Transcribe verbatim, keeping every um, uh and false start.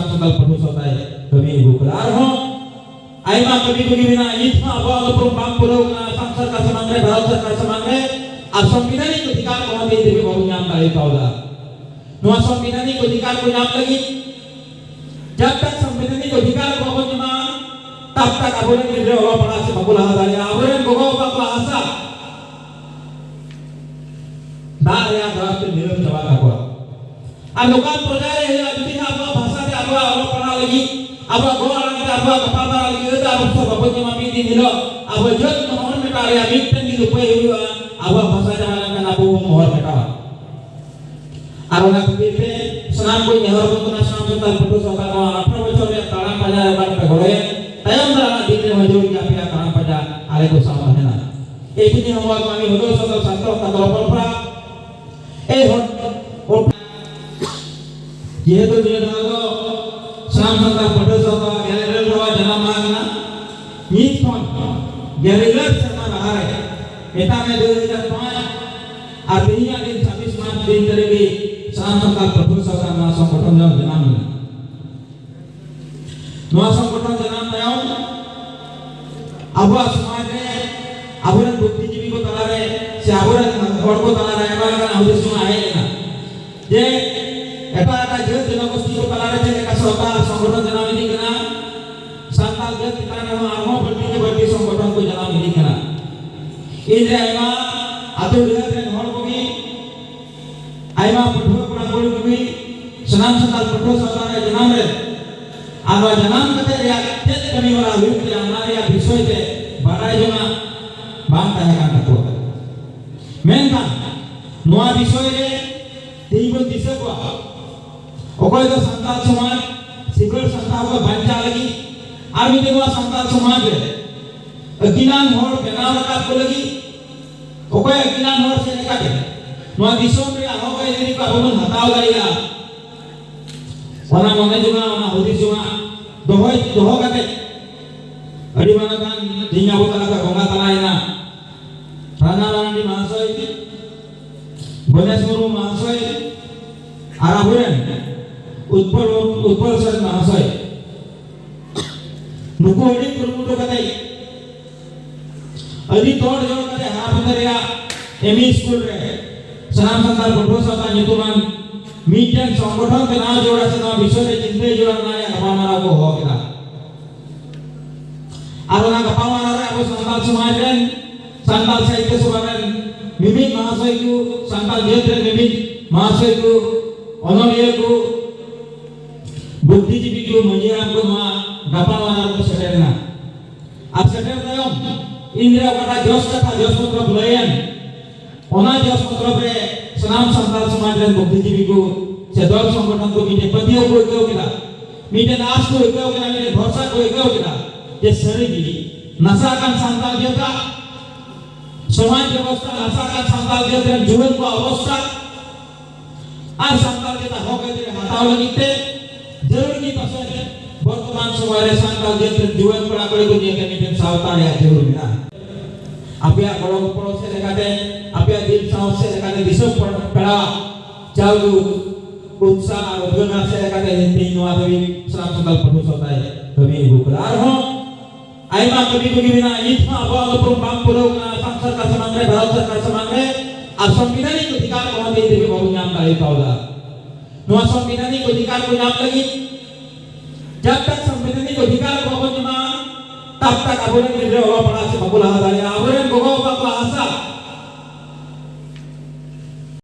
ᱥᱟᱱᱛᱟᱲ ᱯᱟᱹᱴᱷᱩᱣᱟᱹ ᱥᱟᱶᱛᱟᱭ ᱠᱟᱹᱢᱤ ᱟᱹᱜᱩ ᱠᱟᱫᱟ᱾ ᱟᱨᱦᱚᱸ ᱟᱭᱢᱟ ᱠᱟᱹᱢᱤ ᱠᱚᱜᱮ ᱢᱮᱱᱟᱜᱼᱟ, ᱱᱤᱛ ᱦᱚᱸ ᱟᱵᱚᱣᱟᱜ ᱩᱯᱨᱩᱢ ᱵᱟᱝ ᱯᱩᱨᱟᱹᱣ ᱠᱟᱱᱟ ᱟᱥᱟᱢ ᱥᱚᱨᱠᱟᱨ ᱥᱟᱢᱟᱝ ᱨᱮ, ᱵᱷᱟᱨᱚᱛ ᱥᱚᱨᱠᱟᱨ ᱥᱟᱢᱟᱝ ᱨᱮ᱾ ᱟᱨ ᱥᱚᱝᱵᱤᱫᱷᱟᱱᱤᱠ ᱚᱫᱷᱤᱠᱟᱨ ᱠᱚᱦᱚᱸ ᱛᱮᱦᱮᱧ ᱫᱷᱟᱹᱵᱤᱡ ᱵᱟᱵᱚᱱ ᱧᱟᱢ ᱫᱟᱲᱮ ᱠᱟᱣᱫᱟ᱾ ᱱᱚᱣᱟ ᱥᱚᱝᱵᱤᱫᱷᱟᱱᱤᱠ ᱚᱫᱷᱤᱠᱟᱨ ᱠᱚ ᱧᱟᱢ ᱞᱟᱹᱜᱤᱫ ᱡᱟᱵ ᱛᱟᱠ ᱥᱚᱝᱵᱤᱫᱷᱟᱱᱤᱠ ᱚᱫᱷᱤᱠᱟᱨ ᱠᱚ ᱵᱟᱵᱚᱱ ᱧᱟᱢᱟ, ᱛᱟᱵ ᱛᱟᱠ ᱟᱵᱚᱨᱮᱱ ᱜᱤᱫᱽᱨᱟᱹ ᱚᱞᱚᱜ ᱯᱟᱲᱦᱟᱜ ᱥᱮᱫ ᱵᱟᱠᱚ ᱞᱟᱦᱟ ᱫᱟᱲᱮᱭᱟᱜᱼᱟ᱾ ᱟᱵᱚᱨᱮᱱ ᱜᱚᱜᱚ ᱵᱟᱵᱟ ᱠᱚᱣᱟᱜ ᱟᱥᱟ ᱫᱟᱜ ᱨᱮᱭᱟᱜ ᱫᱟᱜ ᱛᱮ ᱱᱤᱨᱟᱹᱢ ᱪᱟᱵᱟᱜ ᱛᱟᱠᱚᱣᱟ᱾ ᱟᱨ ᱱᱚᱝᱠᱟᱱ ᱯᱨᱚᱡᱟ ᱨᱮ ᱦᱩᱭᱩᱜᱼᱟ, ᱡᱩᱫᱤ ᱟᱵᱚᱣᱟᱜ ᱵᱷᱟᱥᱟ ᱛᱮ ᱟᱵᱚᱣᱟᱜ ᱚᱞᱚᱜ ᱯᱟᱲᱦᱟᱜ ᱞᱟᱹᱜᱤᱫ, ᱟᱵᱚᱣᱟᱜ ᱜᱚ ᱟᱲᱟᱝ ᱛᱮ ᱟᱵᱚᱣᱟᱜ ᱜᱟᱯᱟᱞᱢᱟᱨᱟᱣ ᱞᱟᱹᱜᱤᱫ ᱟᱹᱫᱟᱹᱭ ᱟᱨ ᱚᱵᱚᱥᱚᱨ ᱵᱟᱵᱚᱱ ᱧᱟᱢᱟ, ᱢᱤᱫ ᱫᱤᱱ ᱦᱤᱞᱳᱜ ᱟᱵᱚ ᱡᱟᱹᱛ ᱢᱚᱦᱚᱨ ᱢᱮᱴᱟᱣ ᱨᱮᱭᱟᱜ ᱢᱤᱫᱴᱮᱱ ᱜᱮ ᱩᱯᱟᱹᱭ ᱦᱩᱭᱩᱜᱼᱟ, ᱟᱵᱚᱣᱟᱜ ᱵᱷᱟᱥᱟ ᱡᱟᱦᱟᱸ ᱞᱮᱱᱠᱷᱟᱱ ᱟᱵᱚ ᱵᱚᱱ ᱢᱚᱦᱚᱨ ᱢᱮᱴᱟᱣᱟ᱾ ᱟᱨ ᱚᱱᱟ ᱠᱷᱟᱹᱛᱤᱨ ᱛᱮ ᱥᱟᱱᱟᱢ ᱠᱚ ᱱᱮᱦᱚᱨ ᱟᱵᱚᱱ ᱠᱟᱱᱟ, ᱥᱟᱱᱟᱢ ᱥᱟᱱᱛᱟᱲ ᱯᱟᱹᱴᱷᱩᱣᱟᱹ ᱥᱟᱶᱛᱟ ᱱᱚᱣᱟ ᱟᱴᱷᱟᱨᱚ ᱵᱚᱪᱷᱚᱨ ᱨᱮᱭᱟᱜ ᱛᱟᱲᱟᱢ ᱯᱟᱸᱡᱟ ᱨᱮ ᱵᱟᱨ ᱯᱮ ᱜᱚᱲᱚᱭᱟ, ᱛᱟᱭᱚᱢ ᱫᱟᱨᱟᱢ ᱫᱤᱱ ᱨᱮ ᱦᱚᱸ ᱡᱚᱨᱩᱨ ᱜᱮ ᱟᱯᱮᱭᱟᱜ ᱛᱟᱲᱟᱢ ᱯᱟᱸᱡᱟ ᱟᱞᱮ ᱠᱚ ᱥᱟᱶ ᱛᱟᱦᱮᱱᱟ᱾ ᱮᱭ ᱠᱤᱱᱤ ᱦᱚᱸ ᱱᱚᱣᱟ ᱠᱚ ᱟᱹᱰᱤ ᱦᱩᱰᱟᱹ ᱥᱟᱱᱛᱟᱲ ᱥᱟᱱᱛᱟᱲ ᱠᱚ ᱨᱚᱯᱚᱲ ᱯᱟᱲᱟ ᱮᱭ ᱦᱚᱲ, ᱦᱚᱲ, ᱡᱮᱦᱮᱛᱩ ᱱᱤᱭᱟᱹ ᱫᱷᱟᱣ ᱫᱚ ᱥᱟᱱᱟᱢ ᱥᱟᱱᱛᱟᱲ ᱯᱟᱹᱴᱷᱩᱣᱟᱹ ᱥᱟᱶᱛᱟ ᱜᱮᱞ ᱤᱨᱟᱹᱞ ᱫᱷᱟᱣ ᱡᱟᱱᱟᱢ ᱢᱟᱦᱟ ᱠᱟᱱᱟ, ᱱᱤᱛ ᱠᱷᱚᱱ ᱜᱮᱞ ᱤᱨᱟᱹᱞ ᱥᱮᱨᱢᱟ ᱞᱟᱦᱟᱨᱮ, ᱢᱮᱛᱟᱜ ᱢᱮ ᱫᱩ ᱦᱟᱡᱟᱨ ᱯᱟᱸᱪ ᱟᱨ ᱛᱮᱦᱮᱧᱟᱜ ᱫᱤᱱ ᱪᱷᱟᱵᱵᱤᱥ ᱢᱟᱨᱪ ᱫᱤᱱ ᱛᱟᱹᱨᱤᱠᱷ ᱨᱮ ᱥᱟᱱᱟᱢ ᱥᱟᱱᱛᱟᱲ ᱯᱟᱹᱴᱷᱩᱣᱟᱹ ᱥᱟᱶᱛᱟ ᱱᱚᱣᱟ ᱥᱚᱝᱜᱚᱴᱷᱚᱱ ᱫᱚ ᱡᱟᱱᱟᱢ ᱞᱮᱱᱟ᱾ ᱱᱚᱣᱟ ᱥᱚᱝᱜᱚᱴᱷᱚᱱ ᱡᱟᱱᱟᱢ ᱛᱟᱭᱚᱢ ᱟᱵᱚᱣᱟᱜ ᱥᱚᱢᱟᱡᱽ ᱨᱮ ᱟᱵᱚᱨᱮᱱ ᱵᱩᱫᱽᱫᱷᱤᱡᱤᱵᱤ ᱠᱚ ᱛᱟᱞᱟᱨᱮ ᱥᱮ ᱟᱵᱚᱨᱮᱱ ᱦᱚᱲ ᱠᱚ ᱛᱟᱞᱟᱨᱮ ᱟᱭᱢᱟ ᱞᱮᱠᱟᱱ ᱦᱩᱫᱤᱥ ᱡᱚᱝ ᱦᱮᱡ ᱮᱱᱟ ᱡᱮ ᱮᱴᱟᱜ ᱮᱴᱟᱜ ᱡᱟᱹᱛ ᱡᱚᱱᱚᱜᱳᱥᱴᱤ ᱠᱚ ᱛᱟᱞᱟᱨᱮ ᱪᱮᱫ ᱞᱮᱠᱟ ᱥᱚᱨᱠᱟᱨ ᱥᱚᱝᱜᱚᱴᱷᱚᱱ ᱡᱟᱱᱟᱢ ᱤᱫᱤᱜ ᱠᱟᱱᱟ, ᱥᱟᱱᱛᱟᱲ ᱡᱟᱹᱛ ᱪᱮᱛᱟᱱ ᱨᱮᱦᱚᱸ ᱟᱨᱦᱚᱸ ᱵᱟᱹᱲᱛᱤ ᱠᱮ ᱵᱟᱹᱲᱛᱤ ᱥᱚᱝᱜᱚᱴᱷᱚᱱ ᱠᱚ ᱡᱟᱱᱟᱢ ᱤᱫᱤᱜ ᱠᱟᱱᱟ᱾ ᱤᱧ ᱨᱮ ᱟᱭᱢᱟ ᱟᱹᱛᱩ ᱰᱤᱦᱟᱹᱛ ᱨᱮᱱ ᱦᱚᱲ ᱠᱚᱜᱮ ᱟᱭᱢᱟ ᱯᱟᱹᱴᱷᱩᱣᱟᱹ ᱠᱚᱲᱟ ᱠᱩᱲᱤ ᱠᱚᱜᱮ ᱥᱟᱱᱟᱢ ᱥᱟᱱᱛᱟᱲ ᱯᱟᱹᱴᱷᱩᱣᱟᱹ ᱥᱟᱶᱛᱟ ᱨᱮ ᱡᱟᱱᱟᱢ ᱨᱮ ᱟᱨ ᱱᱚᱣᱟ ᱡᱟᱱᱟᱢ ᱠᱟᱛᱮ ᱨᱮᱭᱟᱜ ᱪᱮᱫ ᱠᱟᱹᱢᱤ ᱦᱚᱨᱟ ᱦᱩᱭᱩᱜ ᱠᱟᱱᱟ, ᱚᱱᱟ ᱨᱮᱭᱟᱜ ᱵᱤᱥᱚᱭ ᱛᱮ ᱵᱟᱰᱟᱭ ᱡᱚᱝᱟᱜ ᱵᱟᱝ ᱛᱟᱦᱮᱸ ᱠᱟᱱ ᱛᱟᱠᱚᱣᱟ᱾ ᱢᱮᱱᱠᱷᱟᱱ ᱱᱚᱣᱟ ᱵᱤᱥᱚᱭ ᱨᱮ ᱛᱮᱦᱮᱧ ᱵᱚᱱ ᱫᱤᱥᱟᱹ ᱠᱚᱣᱟ, ᱚᱠᱚᱭ ᱫᱚ ᱥᱟᱱᱛᱟᱲ ᱥᱚᱢᱟᱡᱽ ᱥᱤᱸᱜᱟᱹᱲ ᱥᱟᱱᱛᱟᱲ ᱠᱚ ᱵᱟᱧᱪᱟᱣ ᱞᱟᱹᱜᱤᱫ ᱟᱨ ᱢᱤᱫᱴᱮᱱ ᱱᱚᱣᱟ ᱥᱟᱱᱛᱟᱲ ᱥᱚᱢᱟᱡᱽ ᱨᱮ ᱟᱹᱠᱤᱞᱟᱱ ᱦᱚᱲ ᱵᱮᱱᱟᱣ ᱨᱟᱠᱟᱵ ᱠᱚ ᱞᱟᱹᱜᱤᱫ, ᱚᱠᱚᱭ ᱟᱹᱠᱤᱞᱟᱱ ᱦᱚᱲ ᱪᱮᱫ ᱞᱮᱠᱟᱛᱮ ᱱᱚᱣᱟ ᱫᱤᱥᱚᱢ ᱨᱮᱭᱟᱜ ᱦᱚᱠ ᱟᱹᱭᱫᱟᱹᱨᱤ ᱠᱚ ᱟᱵᱚ ᱵᱚᱱ ᱦᱟᱛᱟᱣ ᱫᱟᱲᱮᱭᱟᱜᱼᱟ, ᱚᱱᱟ ᱢᱚᱱᱮ ᱡᱚᱝᱟ, ᱚᱱᱟ ᱦᱩᱫᱤᱥ ᱡᱚᱝᱟ ᱫᱚᱦᱚᱭ, ᱫᱚᱦᱚ ᱠᱟᱛᱮ ᱟᱹᱰᱤ ᱢᱟᱨᱟᱝ ᱛᱮᱦᱮᱧ ᱟᱵᱚ ᱛᱟᱞᱟᱛᱮ ᱵᱚᱸᱜᱟ ᱛᱟᱞᱟᱭᱮᱱᱟ ᱨᱟᱱᱟ ᱢᱟᱨᱟᱱᱰᱤ ᱢᱟᱦᱟᱥᱚᱭ, ᱜᱚᱱᱮᱥ ᱢᱩᱨᱢᱩ ᱢᱟᱦᱟᱥᱚᱭ ᱟᱨ ᱟᱵᱚᱨᱮᱱ ᱩᱛᱯᱚᱞ ᱢᱩᱨᱢᱩ ᱩᱛᱯᱚᱞ ᱥᱚᱨᱮᱱ ᱢᱟᱦᱟᱥᱚᱭ, ᱱᱩᱠᱩ ᱟᱹᱰᱤ ᱠᱩᱨᱩᱢᱩᱴᱩ ᱠᱟᱛᱮ, ᱟᱹᱰᱤ ᱛᱚᱲ ᱡᱚᱲ ᱠᱟᱛᱮ ᱦᱟᱯᱛᱟ ᱨᱮᱭᱟᱜ ᱮᱢ ᱤ ᱥᱠᱩᱞ ᱨᱮ ᱥᱟᱱᱟᱢ ᱥᱟᱱᱛᱟᱲ ᱯᱟᱹᱴᱷᱩᱣᱟᱹ ᱥᱟᱶᱛᱟ ᱧᱩᱛᱩᱢᱟᱱ ᱢᱤᱫᱴᱮᱱ ᱥᱚᱝᱜᱚᱴᱷᱚᱱ ᱵᱮᱱᱟᱣ ᱡᱚᱲᱟ ᱥᱮ ᱱᱚᱣᱟ ᱵᱤᱥᱚᱭ ᱨᱮ ᱪᱤᱱᱛᱟᱹ ᱡᱚᱲᱟ ᱨᱮᱱᱟᱜ ᱜᱟᱯᱟᱞᱢᱟᱨᱟᱣ ᱠᱚ ᱦᱚᱦᱚ ᱠᱮᱫᱟ᱾ ᱟᱨ ᱚᱱᱟ ᱜᱟᱯᱟᱞᱢᱟᱨᱟᱣ ᱨᱮ ᱟᱵᱚ ᱥᱟᱱᱛᱟᱲ ᱥᱚᱢᱟᱡᱽ ᱨᱮᱱ, ᱥᱟᱱᱛᱟᱲ ᱥᱟᱦᱤᱛᱭᱚ ᱥᱚᱵᱷᱟ ᱨᱮᱱ ᱢᱤᱢᱤᱫ ᱢᱟᱦᱟᱥᱚᱭ ᱠᱚ, ᱥᱟᱱᱛᱟᱲ ᱡᱟᱹᱛ ᱨᱮᱱ ᱢᱤᱢᱤᱫ ᱢᱟᱦᱟᱥᱚᱭ ᱠᱚ, ᱚᱱᱚᱞᱤᱭᱟᱹ ᱠᱚ, ᱵᱩᱫᱽᱫᱷᱤᱡᱤᱵᱤ ᱠᱚ, ᱢᱟᱹᱡᱷᱤ ᱦᱟᱲᱟᱢ ᱠᱚ ᱱᱚᱣᱟ ᱜᱟᱯᱟᱞᱢᱟᱨᱟᱣ ᱨᱮᱠᱚ ᱥᱮᱴᱮᱨ ᱮᱱᱟ᱾ ᱟᱨ ᱥᱮᱴᱮᱨ ᱛᱟᱭᱚᱢ ᱤᱧ ᱨᱮ ᱚᱠᱟᱴᱟᱜ ᱡᱚᱥ ᱠᱟᱛᱷᱟ, ᱡᱚᱥ ᱢᱚᱛᱞᱚᱵ ᱞᱟᱹᱭᱮᱱ, ᱚᱱᱟ ᱡᱚᱥ ᱢᱚᱛᱞᱚᱵ ᱨᱮ ᱥᱟᱱᱟᱢ ᱥᱟᱱᱛᱟᱲ ᱥᱚᱢᱟᱡᱽ ᱨᱮᱱ ᱵᱩᱫᱽᱫᱷᱤᱡᱤᱵᱤ ᱠᱚ ᱥᱮ ᱫᱚᱞ ᱥᱚᱝᱜᱚᱴᱷᱚᱱ ᱠᱚ ᱢᱤᱫᱴᱮᱱ ᱯᱟᱹᱛᱭᱟᱹᱣ ᱠᱚ ᱟᱹᱭᱠᱟᱹᱣ ᱠᱮᱫᱟ, ᱢᱤᱫᱴᱮᱱ ᱟᱸᱥ ᱠᱚ ᱟᱹᱭᱠᱟᱹᱣ ᱠᱮᱫᱟ, ᱢᱤᱫᱴᱮᱱ ᱵᱷᱚᱨᱥᱟ ᱠᱚ ᱟᱹᱭᱠᱟᱹᱣ ᱠᱮᱫᱟ ᱡᱮ ᱥᱟᱹᱨᱤᱜᱮ ᱱᱟᱥᱟᱜ ᱠᱟᱱ ᱥᱟᱱᱛᱟᱲ ᱡᱟᱹᱛᱟᱜ ᱥᱚᱢᱟᱡᱽ ᱵᱮᱵᱚᱥᱛᱷᱟ, ᱱᱟᱥᱟᱜ ᱠᱟᱱ ᱥᱟᱱᱛᱟᱲ ᱡᱟᱹᱛ ᱨᱮᱱ ᱡᱩᱣᱟᱹᱱ ᱠᱚᱣᱟᱜ ᱚᱵᱚᱥᱛᱷᱟ ᱟᱨ ᱥᱟᱱᱛᱟᱲ ᱡᱟᱹᱛᱟᱜ ᱦᱚᱠ ᱟᱹᱭᱫᱟᱹᱨᱤ ᱦᱟᱛᱟᱣ ᱞᱟᱹᱜᱤᱫ ᱛᱮ ᱡᱟᱹᱨᱩᱲ ᱜᱮ ᱯᱟᱥᱮᱡ ᱵᱚᱨᱛᱚᱢᱟᱱ ᱥᱚᱢᱚᱭ ᱨᱮ ᱥᱟᱱᱛᱟᱲ ᱡᱟᱹᱛ ᱨᱮᱱ ᱡᱩᱣᱟᱹᱱ ᱠᱚᱲᱟ ᱠᱩᱲᱤ ᱠᱚ ᱱᱤᱭᱟᱹᱛᱮ ᱢᱤᱫᱴᱮᱱ ᱥᱟᱶᱛᱟ ᱨᱮᱭᱟᱜ ᱡᱟᱹᱨᱩᱲ ᱢᱮᱱᱟᱜᱼᱟ᱾ ᱟᱯᱮᱭᱟᱜ ᱜᱚᱲᱚ ᱜᱚᱯᱚᱲᱚ ᱥᱮᱫ ᱞᱮᱠᱟᱛᱮ, ᱟᱯᱮᱭᱟᱜ ᱫᱤᱞ ᱥᱟᱶ ᱥᱮᱫ ᱞᱮᱠᱟᱛᱮ, ᱫᱤᱥᱚᱢ ᱯᱮᱲᱟ ᱡᱟᱣᱜᱮ ᱩᱛᱥᱟᱦ ᱟᱨ ᱩᱫᱽᱜᱟᱹᱣ ᱥᱮᱫ ᱞᱮᱠᱟᱛᱮ ᱛᱮᱦᱮᱧ ᱱᱚᱣᱟ ᱫᱷᱟᱹᱵᱤᱡ ᱥᱟᱱᱟᱢ ᱥᱟᱱᱛᱟᱲ ᱯᱟᱹᱴᱷᱩᱣᱟᱹ ᱥᱟᱶᱛᱟᱭ ᱠᱟᱹᱢᱤ ᱟᱹᱜᱩ ᱠᱟᱫᱟ᱾ ᱟᱨᱦᱚᱸ ᱟᱭᱢᱟ ᱠᱟᱹᱢᱤ ᱠᱚᱜᱮ ᱢᱮᱱᱟᱜᱼᱟ, ᱱᱤᱛ ᱦᱚᱸ ᱟᱵᱚᱣᱟᱜ ᱩᱯᱨᱩᱢ ᱵᱟᱝ ᱯᱩᱨᱟᱹᱣ ᱠᱟᱱᱟ ᱟᱥᱟᱢ ᱥᱚᱨᱠᱟᱨ ᱥᱟᱢᱟᱝ ᱨᱮ, ᱵᱷᱟᱨᱚᱛ ᱥᱚᱨᱠᱟᱨ ᱥᱟᱢᱟᱝ ᱨᱮ, ᱟᱨ ᱥᱚᱝᱵᱤᱫᱷᱟᱱᱤᱠ ᱚᱫᱷᱤᱠᱟᱨ ᱠᱚᱦᱚᱸ ᱛᱮᱦᱮᱧ ᱫᱷᱟᱹᱵᱤᱡ ᱵᱟᱵᱚᱱ ᱧᱟᱢ ᱫᱟᱲᱮ ᱠᱟᱣᱫᱟ᱾ ᱱᱚᱣᱟ ᱥᱚᱝᱵᱤᱫᱷᱟᱱᱤᱠ ᱚᱫᱷᱤᱠᱟᱨ ᱠᱚ ᱧᱟᱢ ᱞᱟᱹᱜᱤᱫ, ᱡᱟᱵ ᱛᱟᱠ ᱥᱚᱝᱵᱤᱫᱷᱟᱱᱤᱠ ᱚᱫᱷᱤᱠᱟᱨ ᱠᱚ ᱵᱟᱵᱚᱱ ᱧᱟᱢᱟ, ᱛᱟᱵ ᱛᱟᱠ ᱟᱵᱚᱨᱮᱱ ᱜᱤᱫᱽᱨᱟᱹ ᱚᱞᱚᱜ ᱯᱟᱲᱦᱟᱜ ᱥᱮᱫ ᱵᱟᱠᱚ ᱞᱟᱦᱟ ᱫᱟᱲᱮᱭᱟᱜᱼᱟ᱾ ᱟᱵᱚᱨᱮᱱ ᱜᱚᱜᱚ ᱵᱟᱵᱟ ᱠᱚᱣᱟᱜ ᱟᱥᱟ,